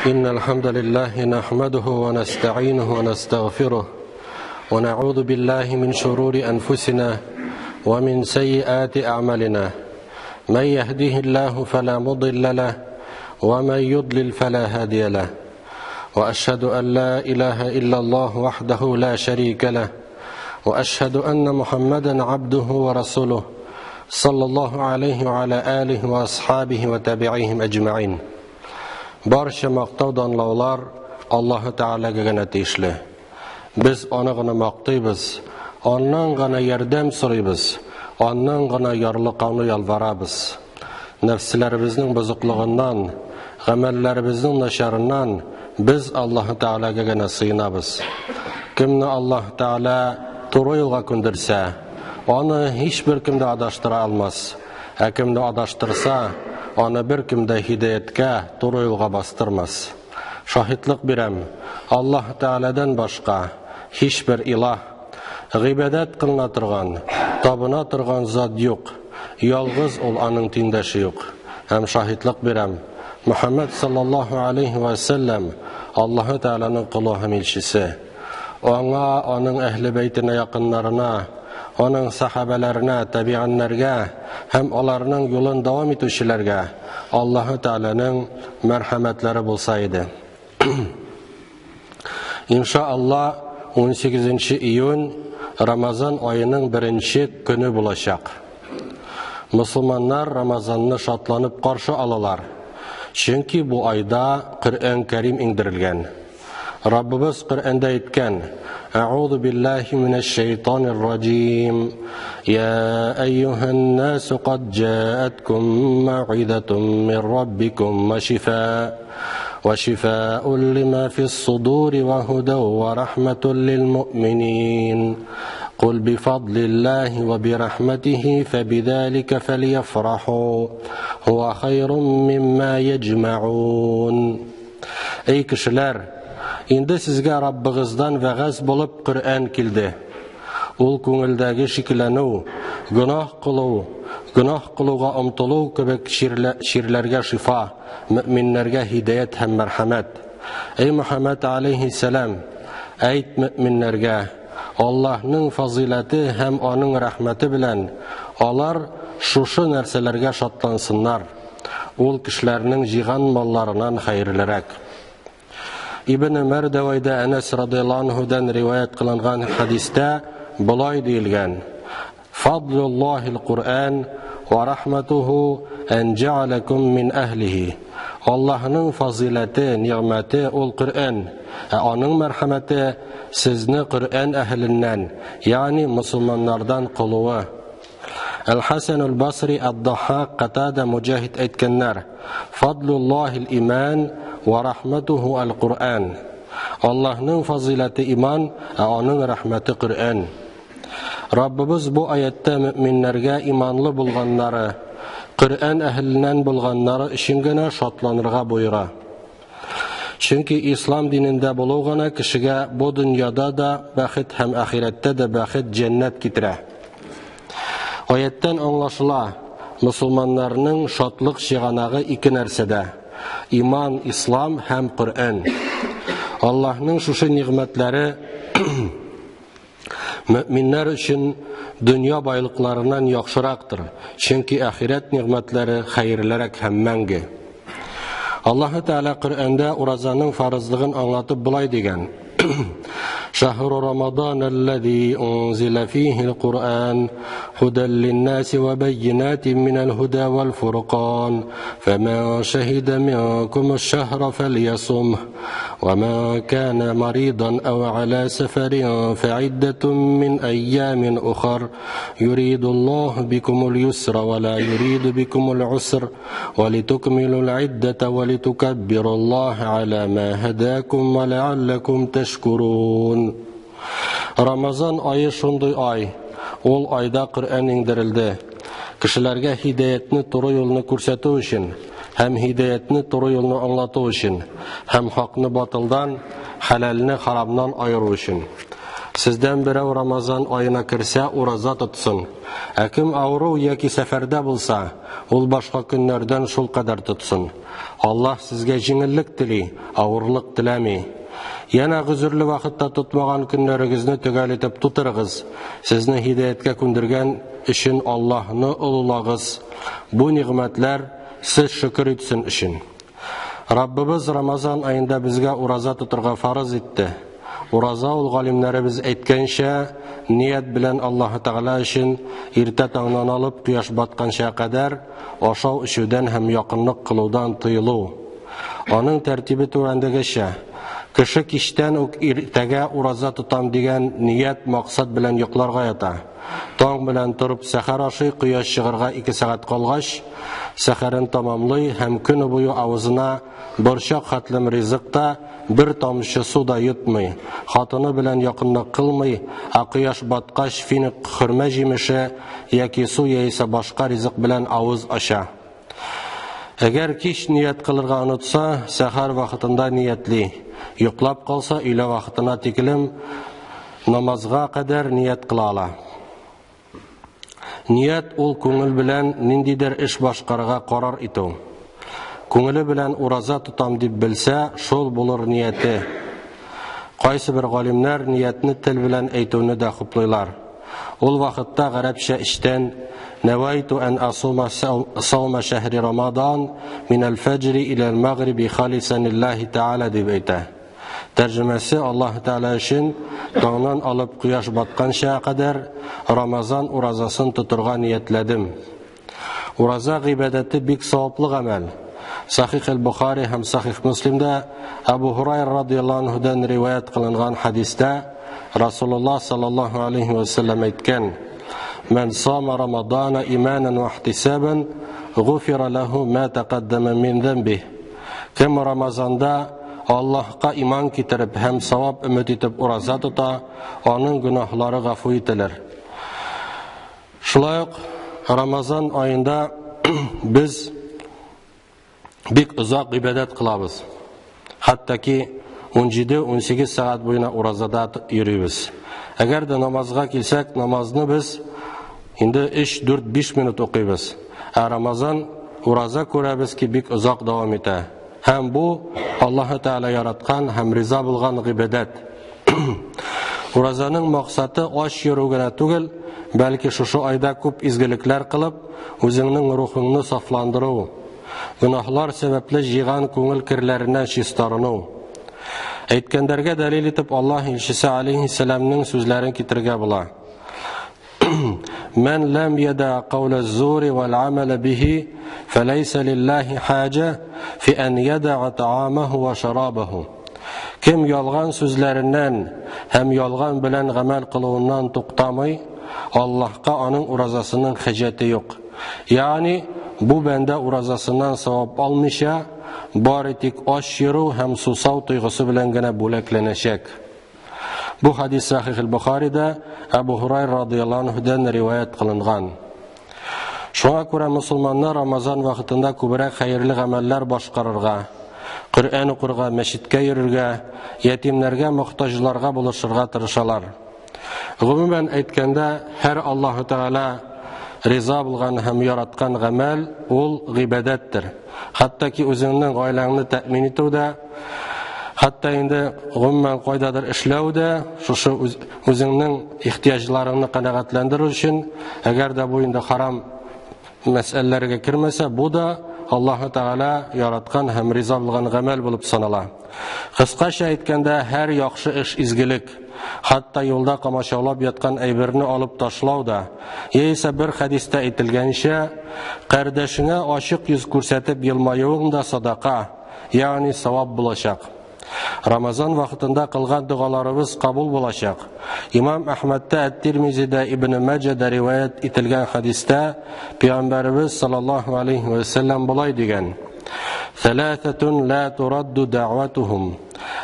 إن الحمد لله نحمده ونستعينه ونستغفره ونعوذ بالله من شرور أنفسنا ومن سيئات أعمالنا من يهده الله فلا مضل له ومن يضلل فلا هادي له وأشهد أن لا إله إلا الله وحده لا شريك له وأشهد أن محمدا عبده ورسوله صلى الله عليه وعلى آله وأصحابه وتابعيهم أجمعين. Барча мактау данлаулар Аллаһы Тәгаләгә генә тиешле. Без аны гына мактыйбыз, аннан гына ярдәм сорыйбыз, аннан гына ярлыкауны ялварабыз. Нәфселәребезнең бозыклыгыннан, гамәлләребезнең начарыннан без Аллаһы Тәгаләгә генә сыенабыз. Кемне Аллаһ Тәгалә туры юлга күндерсә, аны һичбер кем дә адаштыра алмас. Ә кемне адаштырса, аны беркем дә һидаяткә, туры юлга бастырмас. Шаһитлык бирәм, Аллаһ Тәгаләдән башка һичбер илаһ, гыйбадәт кылына торган, табына торган зат юк. Ялгыз ул, аның тиңдәше юк. Һәм шаһитлык бирәм, Мөхәммәд саллаллаһу алейһи вә сәлләм Аллаһы Тәгаләнең колы һәм илчесе. Аңа, аның әһле бәйтенә якыннарына, аның сахабәләренә, табианнәргә һәм аларның юлын дәвам итүчеләргә Аллаһы Тәгаләнең мәрхәмәтләре булса иде. Иншаалла, 18 июнь Рамазан аеның беренче көне булачак. Мусулманнар Рамазанны шатланып каршы алалар. Чөнки бу айда Коръән Кәрим иңдерелгән. Раббыбыз Коръәндә әйткән: Әгъузу биллаһи минәш шайтанир раҗим. Я әйюһән насу кад җаәткум мәүизатун мин раббикум ва шифа ва шифаун лима фис судури ва һуда ва рахматун лил муъминин. قل بفضل الله وبرحمته فبذلك فليفرحوا هو خير مما يجمعون. Ey кешеләр, инде сезгә Раббыгыздан вәгазь булып Коръән килде. Ул күңелдәге шикләнү, гөнаһ кылу, гөнаһ кылуга омтылу кебек чирләргә шифа, мөэминнәргә һидаят һәм мәрхәмәт. Эй Мөхәммәд алейһиссәлам, әйт мөэминнәргә, Аллаһның фазыйләте һәм аның рәхмәте белән алар шушы нәрсәләргә шатлансыннар. Ул кешеләрнең җыйган малларыннан хәерлерәк. Ибн Умар дәвайда Әнәс радыяллаһу анһудан риваять кылынган хәдистә болай диелгән: Фадлуллаһил Куръан ва рахматуху ан җәалакум мин әһлиһи. Аллаһның фазыйләте, нигъмәте ул Коръән, ә аның мәрхәмәте сезне Коръән әһеленнән, ягъни мусулманнардан кылуы. Әл-Хәсән аль-Басри, Ад-Дахак, Катада, Муҗахид әйткәннәр: Фадлуллаһил иман ва рахматуху аль-Куръан. Аллаһның фазыйләте иман, ә аның рәхмәте Коръән. Раббыбыз бу аяттә мөэминнәргә иманлы булганнары, Коръән әһеленнән булганнары өчен генә шатланырга боера. Чөнки ислам динендә булу гына кешегә бу дөньяда да бәхет һәм ахирәттә дә бәхет, җәннәт китерә. Аяттән аңлашыла, мусулманнарның шатлык чыганагы ике нәрсәдә: иман, ислам һәм Коръән. Аллаһның шушы нигъмәтләре мөэминнәр өчен дөнья байлыкларыннан яхшырактыр, чөнки ахирәт нигъмәтләре хәерлерәк һәм мәңге. Аллаһы Тәгалә Коръәндә уразаның фарызлыгын аңлатып болай дигән: Шаһру Рамадан аллази унзила фихил Куръан һудан линнаси ва байинатин минал һуда вал фуркан фаман шаһида минкум аш-шахра фальясум ва ман кана маридан ау аля сафарин фаиддатун мин айямин ухар юридуллаху бикумул юсра ва ла юриду бикумул уср ва литукмилул иддата ва литукаббируллаха аля ма һадакум ва лааллакум ташкурун. Рамазан айы шундый ай. Ул айда Коръән иңдерелде. Кешеләргә һидаятны, туры юлны күрсәтү өчен һәм һидаятны, туры юлны аңлату өчен һәм хакны батылдан, хәләлне харамнан айыру өчен. Сездән берәү Рамазан аена керсә, ураза тотсын. Ә кем авыру яки сәфәрдә булса, ул башка көннәрдән шул кадәр тотсын. Аллаһ сезгә җиңеллек тели, авырлык теләми. Янә гозерле вакытта тотмаган көннәрегезне төгәл итеп тутырыгыз. Сезне һидаяткә күндергән өчен Аллаһны олылагыз. Бу нигъмәтләр сез шөкер итсен өчен. Раббыбыз Рамазан аенда безгә ураза тотырга фарыз итте. Ураза ул галимнәребез әйткәнчә, ният белән Аллаһы Тәгалә өчен иртә таңнан алып кояш батканча кадәр ашау-эчүдән һәм якынлык кылудан тыелу. Аның тәртибе түбәндәгечә: кеше кичтән үк иртәгә ураза тотам дигән ният, максат белән йокларга ята. Таң белән торып сәхәр ашый, кояш чыгарга 2 сәгать калгач, сәхәрен тамамлый һәм көне буе авызына борчак хәтлем ризык та, бер тамчы су да йотмый. Хатыны белән якынлык кылмый, ә кояш баткач финик хөрмә җимеше яки су яисә башка ризык белән авыз ача. Әгәр кич ният кылырга онытса, сәхәр вакытында ниятли. Йоклап калса, өйлә вакытына тиклем намазга кадәр ният кыла ала. Ният ул күңел белән ниндидер эш башкарырга карар итү. Күңеле белән ураза тотам дип белсә, шул булыр нияте. Кайсы бер галимнәр ниятне тел белән әйтүне дә хуплыйлар. Ул вакытта гарәпчә эчтән «Нәвайту ән асума саума шәһри Рамадан мин әл-фәҗри иля әл-мәгриби халисан лиллаһи тәгалә» дип әйтә. Тәрҗемәсе: Аллаһ Тәгалә өчен таңнан алып кояш батканча кадәр Рамазан уразасын тотырга ниятләдем. Ураза гыйбадәте бик саваплы гамәл. Сахих әл-Бухари һәм Сахих Муслимда Абу Һурайра радыяллаһу анһудан риваять кылынган хәдистә Расулуллаһ саллаллаһу алейхи ва саллям әйткән: "Ман сама Рамадана иманан ва ихтисабан, гуфира лаху ма тaqaddama мин замбих." Кем Рамазанда Аллаһка иман китереп һәм савап өмет итеп ураза тота, аның гөнаһлары гафу ителер. Шулай ук Рамазан аенда без бик озак гыйбадәт кылабыз. Хәтта ки 17-18 сәгать буена уразада йөрибез. Әгәр дә намазга килсәк, намазны без инде 3, 4, 5 минут укыйбыз. Ә Рамазан ураза күрәбез ки бик озак дәвам итә. Һәм бу Аллаһы Тәгалә яраткан һәм риза булган гыйбадәт. Уразаның максаты ач йөрү генә түгел, бәлки шушы айда күп изгелекләр кылып, үзеңнең рухыңны сафландыру, гөнаһлар сәбәпле җыйган күңел керләреннән чистарыну. Әйткәндәргә дәлил итеп Аллаһ илчесе алейһиссәламнең сүзләрен китерергә була. Мән ләм яда каула зури вал амала бихи, фәләйсә лиллаһи хаҗа фи ан яда таамаху ва шарабаху. Кем ялган сүзләреннән һәм ялган белән гамәл кылуыннан туктамый, Аллаһка аның уразасының хаҗәте юк. Ягъни бу бәндә уразасыннан савап алмыйча, бары тик ач йөрү һәм сусау тойгысы белән генә бүләкләнәчәк. Бу хадис Сахих аль-Бухарида Абу Һурайра радыяллаһу анһудан риваять кылынган. Шуңа күрә мусулманнар Рамазан вакытында күбрәк хәерле гамәлләр башкарырга, Коръән укырга, мәчеткә йөрергә, ятимнәргә, мохтаҗларга булышырга тырышалар. Гомумән әйткәндә, һәр Аллаһу Тәгалә риза булган һәм яраткан гамәл ул гыйбадәттер. Хәтта ки үзеңнең гаиләңне тәэмин итү дә, хәтта инде гомумән кайдадыр эшләү дә, шушы үзеңнең ихтыяҗларыңны канәгатьләндерү өчен, әгәр дә бу инде харам мәсьәләләргә кермәсә, бу да Аллаһу Тәгалә яраткан һәм риза булган гамәл булып санала. Кыскача әйткәндә, һәр яхшы эш изгелек. Хәтта юлда камачаулап яткан әйберне алып ташлау да, яисә бер хәдистә әйтелгәнчә, кардәшеңә ачык йөз күрсәтеп елмаюың да садака, ягъни савап булачак. Рамазан вакытында кылган догаларыбыз кабул булачак. Имам Әхмәдтә, Әт-Тирмизидә, Ибн Маҗада риваять ителгән хәдистә Пәйгамбәребез саллаллаһу алейхи ва саллям болай дигән: "Саласатун ла турадду дa'ватухум: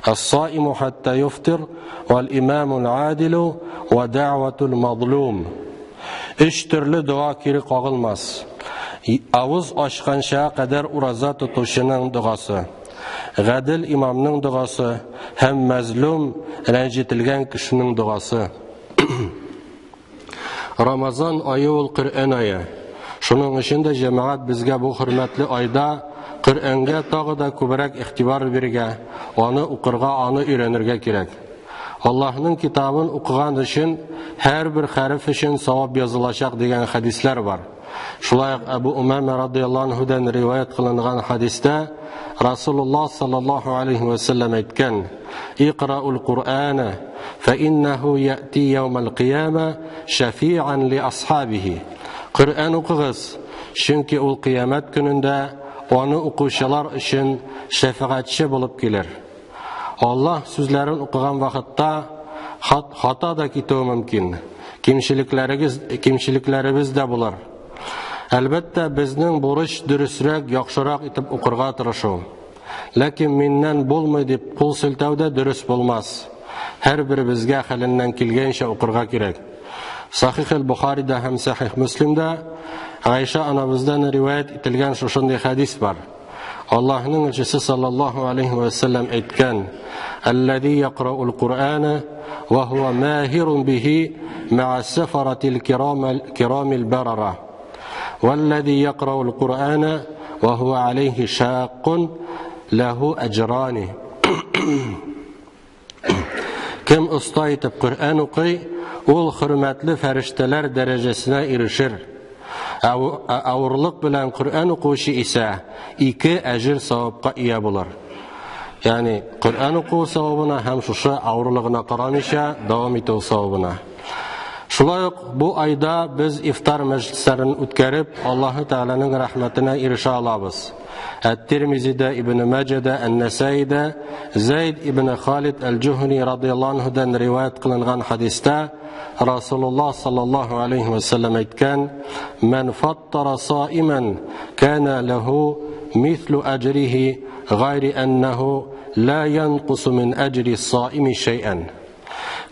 ас-саиму хатта юфтир, вал имамул адилу, ва дa'ватул мазлум." Өч төрле дога кире кагылмас. Авыз ачканча кадәр ураза тотучының догасы, гадел имамның догасы һәм мәзлум рәнҗетелгән кешенең догасы. Рамазан ае ул Коръән ае. Шуның өчен дә җәмәгать безгә бу хөрмәтле айда Коръәнгә тагы да күбрәк игътибар бирергә, аны укырга, аны өйрәнергә кирәк. Аллаһның китабын укыган өчен һәрбер хәреф өчен савап язылачак дигән хәдисләр бар. Шулай ук Әбу Умама радыяллаһу анһудан риваять кылынган хәдистә Расулуллаһ саллаллаһу алейхи ва саллям әйткән: "Икраул Куръана фа иннаху яти яумал кыяма шафиан ли асхабихи." Коръән укыгыз, чөнки ул кыямәт көнендә аны укучылар өчен шәфәгатьче булып килер. Аллаһ сүзләрен укыган вакытта хата да китүе мөмкин. Кимчелекләрегез, кимчелекләребез дә булыр. Әлбәттә, безнең бурыч дөресрәк, яхшырак итеп укырга тырышу. Ләкин миннән булмый дип кул селтәү дә дөрес булмас. Һәрберебезгә хәленнән килгәнчә укырга кирәк. Сахих әл-Бухарида һәм Сахих Муслимда Гайша анабыздан риваять ителгән шушындый хәдис бар. Аллаһның илчесе саллаллаһу алейхи ва саллям әйткән: "Аллази якраул Куръана ва хуа махирун бихи ма'a сафаратил кирамил барара. Валлази якраул Куръана ва хуа алейхи шаккун лаху аҗрани." Кем оста итеп Коръән укый, ул хөрмәтле фәрештәләр дәрәҗәсенә ирешер. Ә авырлык белән Коръән укучы исә ике әҗер савапка ия булыр. Ягъни Коръән уку савабына һәм шушы авырлыгына карамыйча дәвам итү савабына. Шулай ук бу айда без ифтар мәҗлесләрен үткәреп, Аллаһы Тәгаләнең рәхмәтенә ирешә алабыз. Әт-Тирмизидә, Ибн Маҗәдә, Ән-Нәсаидә Зәйд ибн Халид әл-Җухни радыяллаһу анһудан риваять кылынган хадистә Расулуллаһ саллаллаһу алейхи ва саллям әйткән: "Ман фаттара саиман кана лаху мислу аҗрихи гайри аннаху ла янкусу мин аҗри саими шәйән."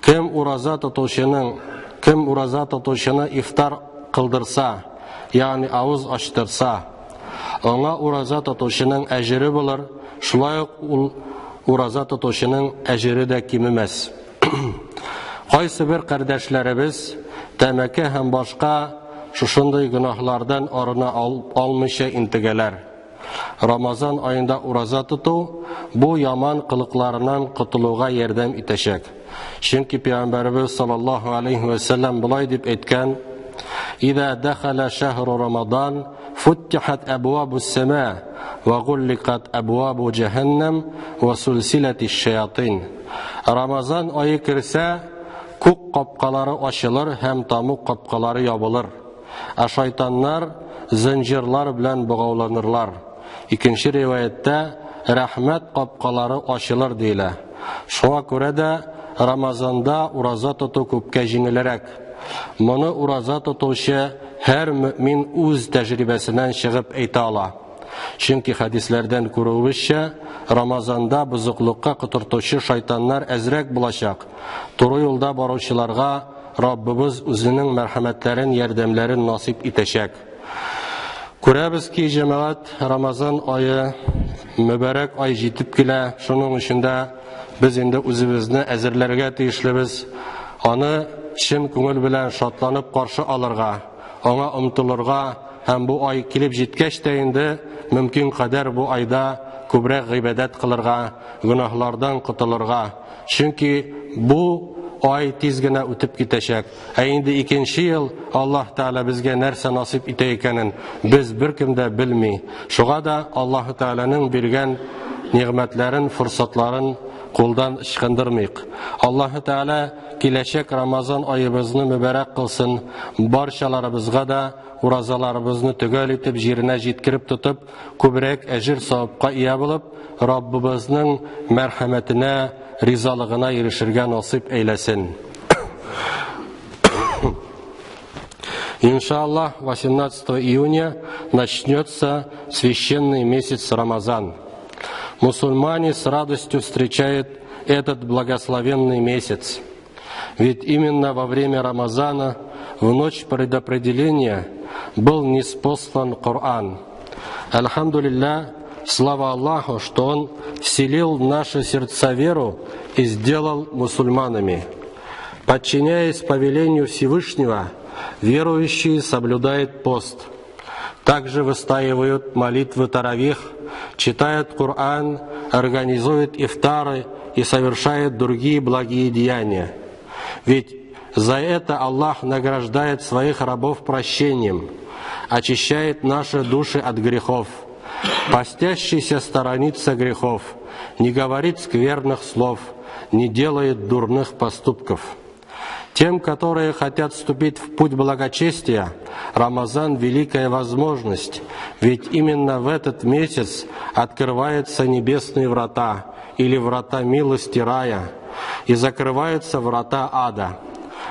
Кем ураза тотучының, кем ураза тотучыны ифтар кылдырса, ягъни авыз ачтырса, аңа ураза тотучының әҗере булыр, шулай ук ул ураза тотучының әҗере дә кимемәс. Кайсы бер кардәшләребез тәмәке һәм башка шушындый гөнаһлардан арына алмыйча интегәләр. Рамазан аенда ураза тоту бу яман кылыкларыннан котылуга ярдәм итәчәк. Чөнки Пәйгамбәребез саллаллаһу алейхи ва саллям болай дип әйткән: "Иза дахала шахру Рамадан, футтихат абвабус сама ва гулликат абвабу җәһәннәм ва сулсилатиш шаятин." Рамазан ае керсә, күк капкалары ачылыр һәм тамук капкалары ябылыр. Ә шайтаннар зынҗырлар белән богауланырлар. Икенче риваятьтә рәхмәт капкалары ачылыр диелә. Шуңа күрә дә Рамазанда ураза тоту күпкә җиңелрәк. Моны ураза тотучы һәр мөмин үз тәҗрибәсеннән чыгып әйтә ала. Чөнки хәдисләрдән күрүебезчә, Рамазанда бозыклыкка котыртучы шайтаннар әзрәк булачак. Туры юлда баручыларга Раббыбыз үзенең мәрхәмәтләрен, ярдәмләрен насыйп итәчәк. Күрәбез ки, җәмәгать, Рамазан ае мөбарәк ай җитеп килә. Шуның өчен дә без инде үзебезне әзерләргә тиешлебез. Аны чын күңел белән шатланып каршы алырга, аңа омтылырга һәм бу ай килеп җиткәч тә инде мөмкин кадәр бу айда күбрәк гыйбадәт кылырга, гөнаһлардан котылырга. Чөнки бу ай тиз генә үтеп китәчәк. Ә инде икенче ел Аллаһ Тәгалә безгә нәрсә насыйп итә икәнен без беркем дә белми. Шуңа да Аллаһ Тәгаләнең биргән нигъмәтләрен, форсатларын кулдан ычкындырмыйк. Аллаһ Тәгалә киләчәк Рамазан аебызны мөбарәк кылсын. Барчаларыбызга да уразаларыбызны төгәл итеп җиренә җиткереп тотып, күбрәк әҗер савапка ия булып, Раббыбызның мәрхәмәтенә, ризалыгына ирешергә насыйп әйләсен. Иншаллах, 18 июня начнется священный месяц Рамазан. Мусульмане с радостью встречают этот благословенный месяц. Ведь именно во время Рамазана, в ночь предопределения, был ниспослан Коран. Альхамдулилля, слава Аллаху, что Он вселил в наши сердца веру и сделал мусульманами. Подчиняясь повелению Всевышнего, Верующие соблюдают пост. Также выстаивают молитвы таравих, читают Коран, организуют ифтары и совершают другие благие деяния. Ведь за это Аллах награждает своих рабов прощением, очищает наши души от грехов. Постящийся сторонится грехов, не говорит скверных слов, не делает дурных поступков. Тем, которые хотят вступить в путь благочестия, Рамазан – великая возможность, ведь именно в этот месяц открываются небесные врата или врата милости рая и закрываются врата ада.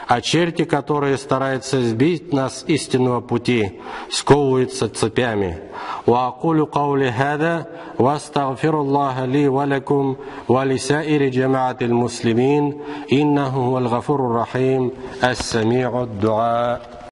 А черти, которые стараются сбить нас с истинного пути, сковываются цепями. وأقول قولي هذا وأستغفر الله لي ولكم ولسائر جماعة المسلمين إنه هو الغفور الرحيم السميع الدعاء.